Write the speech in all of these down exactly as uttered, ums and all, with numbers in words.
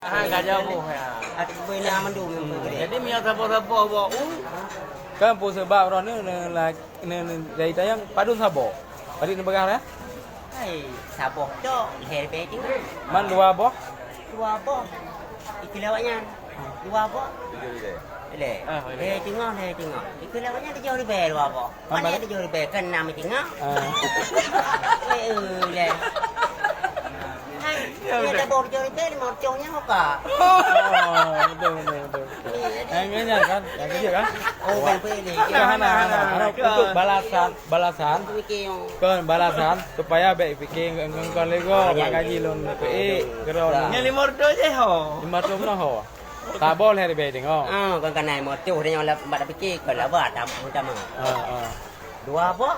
Ah, ka jaweueb, ya. Ati beuna mandum nyang beugedé. Jadi, meunyoe saboh-saboh bak u, kan peue sabab droeneuh ne, ne, ne, ne, dari tayang padum saboh. Padum neupeugah, ya? Hai, saboh tok, lhèe ribèe teungoh. Man dua boh? Dua boh. Ikeu lewat nyan. Dua boh. Lhèe. Ah, lhèe. Lhèe teungoh, lhèe teungoh. Ikeu lewat nyan tujoh ribèe dua boh. Mana ada juribèe kan enam tinggal? Ah. Eh, eh, leh. Hai, ya, dia ada bor juribèe lima ratus nyawa, Kak. Oh, betul, betul, betul. Iya, iya. Yang ini kan, yang kecil kan? Oh, bukan pilih. Nah, nah, nah, nah. Untuk balasan, balasan. Mikir yang Kan balasan supaya baik fikir engkau lego, ah, ya, maka ya. Ji lôn pe, eh, kerana. Yang lima ratus je, ho. Lima ratus mana, ho? Saboh lhèe ribèe teungoh. Ah, kon kana lima ratus, dia nyang lap-, bak dapike, kon laba tam-, utama. Ah, ah. Dua boh,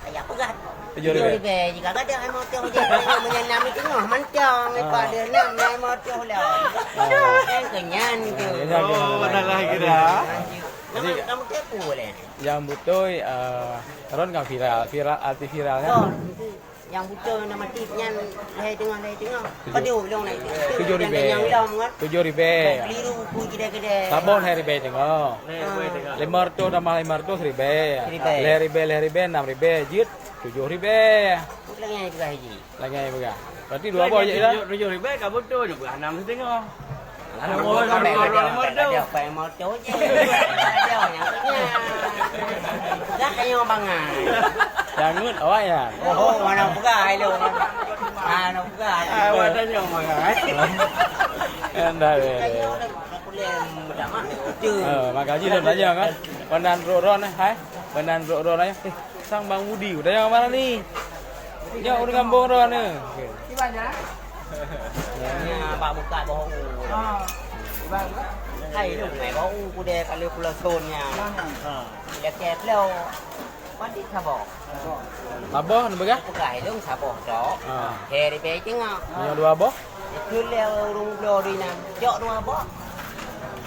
ayah peugah. Tujoh ribèe. Tujoh ribèe, jika gadang lima ratus je, meunyoe enam teungoh, mantong, ah. Lepas dia enam, lima ratus lah. Ah. Kan kenyan tu. Ah, kenyan, kenyan. Oh, dah lah kira. Nama kamu tipu leh? Yang beutôi, eh, ron kan viral, viral, arti viralnya. Oh, itu. Nyang beutôi nama tip nyan lhèe teungoh, lhèe teungoh. Tujoh. Padum ulôn na itu. Tujoh ribèe. Nyang lom kan? Tujoh ribèe. Keliru ku jideh-gedeh. Saboh lhèe ribèe teungoh. Ah. Lima ratus tambah lima ratus ribèe. Ribèe. Lhèe ribèe, lhèe ribèe, enam ribèe. Jeuet tujoh ribèe. Lagèe nyan peugah ji. Lagèe nyan peugah. Berarti dua boh jeuet dah. Tujoh, tujoh ribèe ka beutôi, nak peugah enam siteungoh. Ada boh, ada boh, ada boh. Ada boh, ada boh. Dah tanya bangai. Jangut awak ya. Oh, mana peugah ai lôn. Ah, nak peugah. Ah, awak tanya bangai. Endah, ya. Tanya orang kuliah, dah mah. Eh, makajih lôn tanya kan. Pandan rok ron, eh, hai. Pandan rok ron, eh. Eh, sang Bang Budi, tanya mana ni? Nyoe ureueng gampông droeneuh. Nya, bak buka boh u. Ah. Hai, lu ngai boh u kudé kali pulo thon nya. Ha. Lakèe ploh. Padit saboh. Saboh, neupeugah? Peugah ilong saboh tok. Ha. Lhèe ribèe teungoh. Nyoe dua boh? Ikeu lé ureueng bloe di nan. Jok dua boh.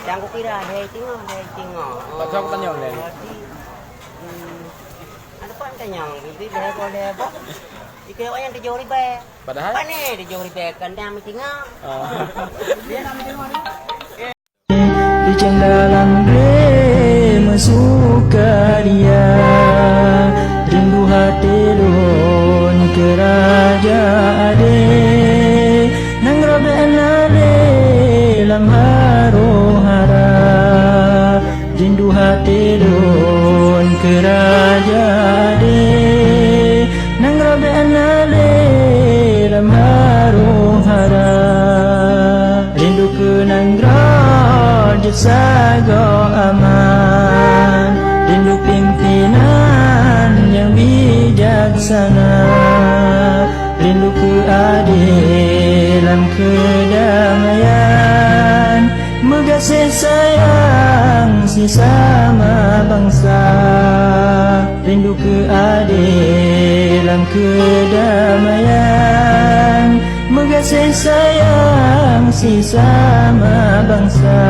Dan kukira lhèe teungoh, lhèe teungoh. Paksa kutanyong lé. Berarti, hmm, ada pan tanyong, jadi lhèe boh, lhèe boh. Ikeu awak nyan tujoh ribèe. Padahai? Pane tujoh ribèe kandang meutinggai. Ah. Liceng dalam dre meusukaria, rindu hati lôn keu raja adé, nang robek na lé lam harô hara. Rindu hati lôn keu raja adé, nang robek na lé lam harô hara. Rindu keu nanggroe jeuet sagoe aman, rindu pimpinan nyang bijaksana. Rindu keu adé lam keudamaian, meugaséh sayang sisama bansa. Rindu keu adé lam keudamaian, meugaséh sayang sisama bansa.